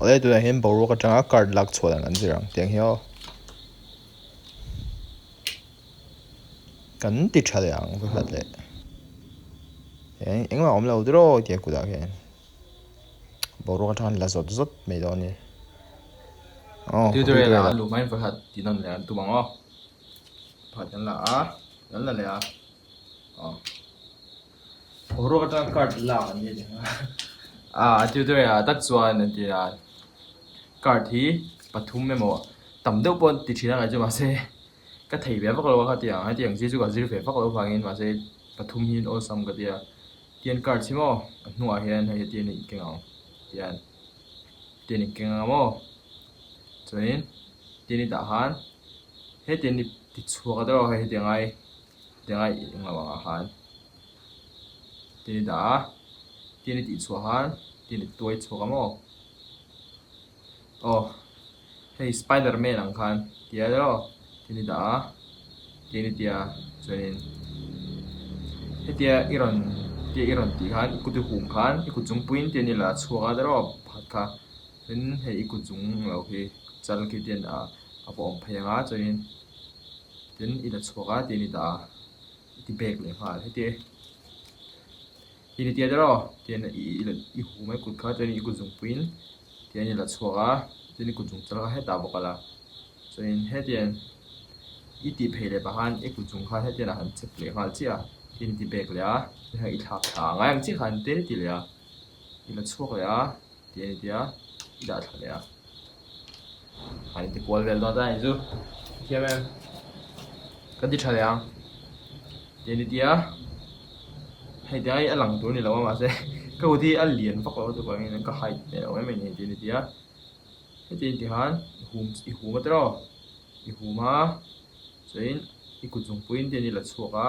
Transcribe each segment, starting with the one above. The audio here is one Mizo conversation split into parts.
Awle tunah hian boruak atanga card lak chhuah dan kan zir ang tiang hi aw. Kan ti tha leh ang vekhat leh. Eng engmah awm lo diraw tia kutah khian boruak atanga la zawt zawt mai dawn a ni. Aw Tutorial ah an luh hmain vekhat tih nawn leh an tum ang aw. Pakhat kan la a, kan la leh a. Aw. Boruak atanga card lak an ni a a. A tutorial ah tak chuan an ti a card hi pathum emaw tam deuh pawh an ti thin a ngaih chu mahse ka thei ve vak lo a khatiang hetiang zir chu ka zir ve vak lo avangin mahse pathum hi an awlsam ka ti a tian card hi maw a hnungah hian hei hetiang a inkeng ang tian tian inkeng ang maw chuanin tian i dah khan hetiang i tichhuak a deuh a hei hetiang ai hetiang ai englo ang ah khan. Tin i dah a, tin i tihchhuah khan tin i tuai chhuak a maw? Aw, hei Spiderman ang khan tia emaw tin i dah a, tin i tia chuanin hetia i rawn tia i rawn tih khan i kut i hum khan i kut zungpuiin tin i la chhuak a emaw pakhat kha tin hei i kut zung lo khi chal khi tin a va awm phei ang a chuanin tin i la chhuak a tin i dah a. I ti bag leh nghal heti i ti tia tiraw tian i i hu mai kut kha chuan i kut zungpuiin tian i la chhuak a chuan i kut zung chal kha hetah bawk a la chuanin hetiang i tih phei leh pah khan i kut zung khan hetiang a han chep leh nghal chiah a tin i ti bag leh a i thlak thla ngai ang chiah khan tin i ti leh a i la chhuak leh a. Ti a ni tia i dah thla leh a. An inti kual vel dawn ta a ni chu. Thiam em? Kan ti tha leh ang. Ti a ni tia hei tia hei a lang tur a ni lo a mahse ka kut hi a lian vak lo chu vangin ka height leh lo em em a ni ti a ni tia heti inti khan i hum i hum a tiraw i hum a chuanin i kut zungpuiin te an i la chhuak a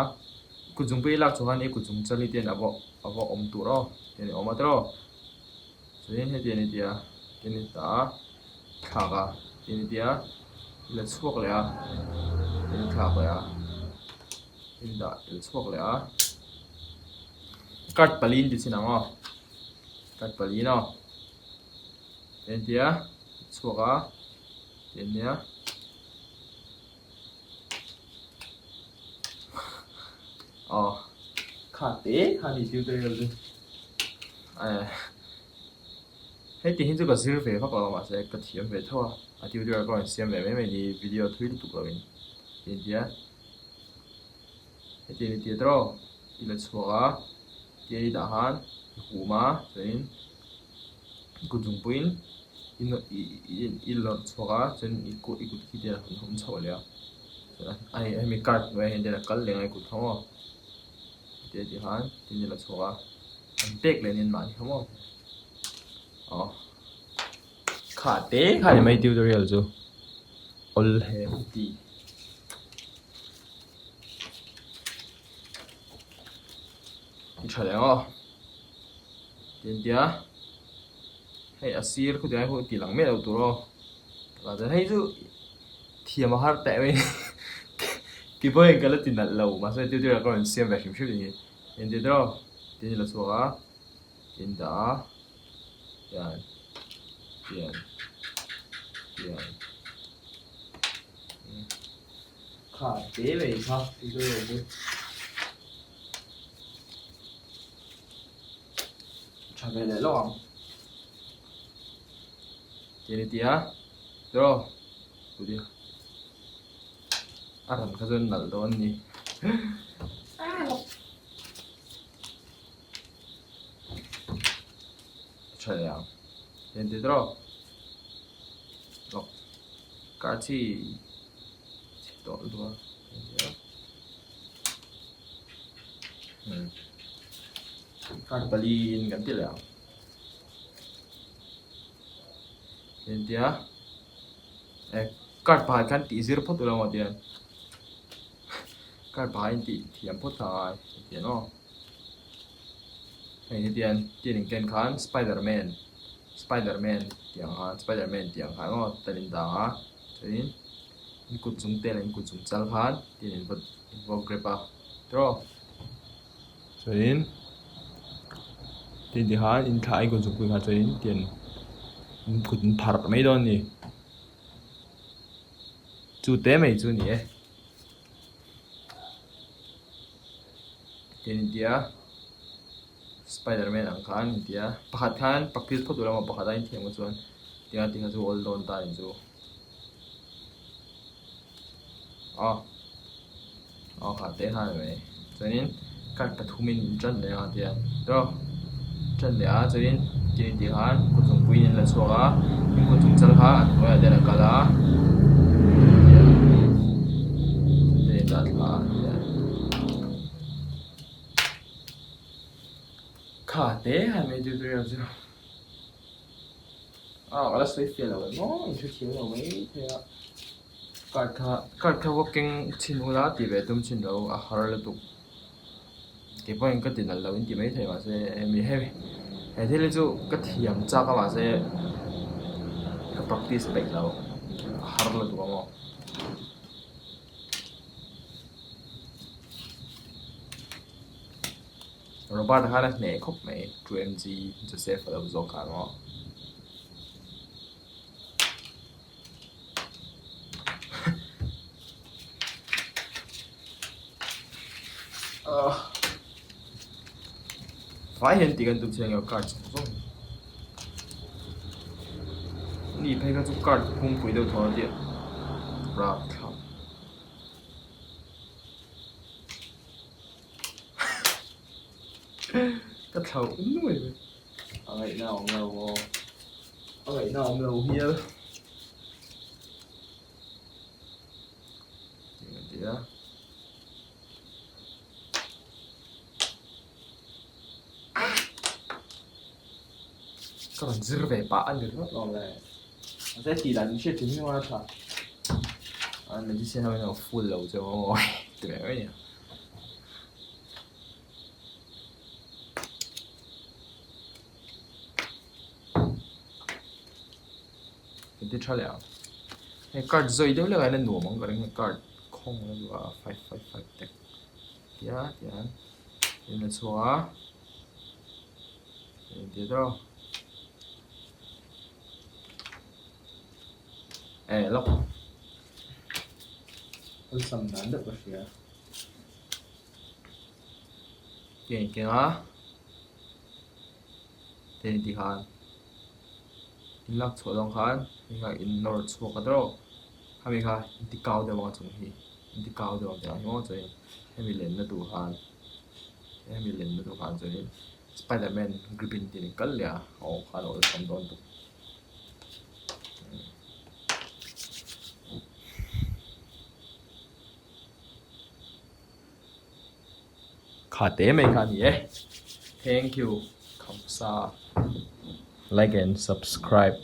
i kut zungpui i lak chhuah khan i kut zung chali te a va a va awm tur aw ti a ni awm a tiraw. Chuanin heti a ni tia tin i ta a thlak a tin i tia i la chhuak leh a tin i thlak leh a tin i dah i la chhuak leh a card pali in ti chin ang aw card pali in aw tin i tia chhuak a tin nia aw kha te kha ni tutorial chu. Hei tih hi chu ka zir ve vak lo a mahse ka thiam ve tho a, a tutorial ka rawn siam ve mai mai ni video thui lutuk lo in ti nia heti ni tia tawh i la chhuak a tia i dah khan i hum a chuanin i kut zungpuiin i lawrh chhuak a chuan i kut i kut khi te a han awm chhoh leh a hemi card hnuaiah hian te a kal leh ang a i kut kha maw tia ti khan tin i la chhuak a. An pek leh nen mahni kha maw? Aw. Kha te kha ni mai tutorial chu. All hem ti. Ti tha leh aw. Tin tia. Hei a sir khu tia khu ti lang mai lo tur aw. Taka chuan hei chu thiam a har teh mai. Ti pawhin ka la ti nalh lo mahse tutorial ka rawn siam ve hrim hrim ni. Engti tawh tin la chhuak a tin dah a tian tian tian kha te mai kha ti chu lo chu tha ve leh lawk ang ti ni tia tiraw pui a rawn kha chuan nalh dawn a ni. Tha leh ang en teh tawh lawk car chi chhe tawh lutuk a car pali in kan ti leh ang en tia card pakhat khan tih zir phawt ula maw tihian. Car paha in tih thiam phawt kha a ngai a ti ang aw. Hei hetiang tian in ken khan spiderman spiderman tih ang khan spiderman tih ang khan aw tan in dang a chuanin in kut chung te leh in kut chung chal khan tian in va in va grep a tiraw chuanin tin ti khan in thlah a in kut zungpui kha chuanin tian. In kut in pharh mai dawn a ni. Chu te mai chu a ni e. Tin in tia Spiderman ang khan in tia pakhat khan practice phawt ula maw pakhat a inthiam kha chuan tinga ti kha chu awl dawn ta in chu aw aw kha te khan a ni mai chuanin card pathumin in tan leh ang a tia tawh tan leh a chuanin tin in tih khan kut zungpuiin an la chhuak a in kut chung chal kha a hnuaiah te an kal a chuan in dah thla a tia kha te han mai tutorial chu. Ah ka la sawi fiah lo em aw in hrethiam lo mai thei a card kha card kha va keng chhin ula tih ve tum chhin lo a har lutuk kei pawhin ka ti nalh lo in ti mai thei mahse hemi hemi he thil hi chu ka thiam chak a mahse ka practice peih lo a har lutuk ang aw. Robert khan a hneh khawp mai 2mg Joseph a lo zawk khan aw. Vai hian tih kan tum chiang lo card zawng zawng ni phei kha chu card kungpui deuh thaw a tia rapthlak. Ka thlauh nuai mai. A ngaihna a awm lo aw. A ngaihna a awm lo hial. Eng a ti a. Ka rawn zir ve pah a ni ringawt lo le. Mahse tih dan hriat thin hi a tha. A magician ho hian a full lo che maw ti ve mai a nia. Kan ti tha leh ang. Hei card zawi deuh lek ah hian a nuam ang ka ring a card khawng a duh a 555 tek tia tian in a chhuak a engtia tawh eh lawk awlsam dan deuh ka hria. Ke in keng a te in tih khan in lak chhuah dawn khan hei kha in nawr chhuak a tawrh khami kha in ti kau deuh ang a chung hi in ti kau deuh ang tih ang hi maw chuanin hemi lenna tur khan hemi lenna tur khan chuanin spiderman grip in tin kal leh a aw khan a awlsam dawn bawk. Kha te mai kha a ni e. Thank you. Khamsa. Like and subscribe.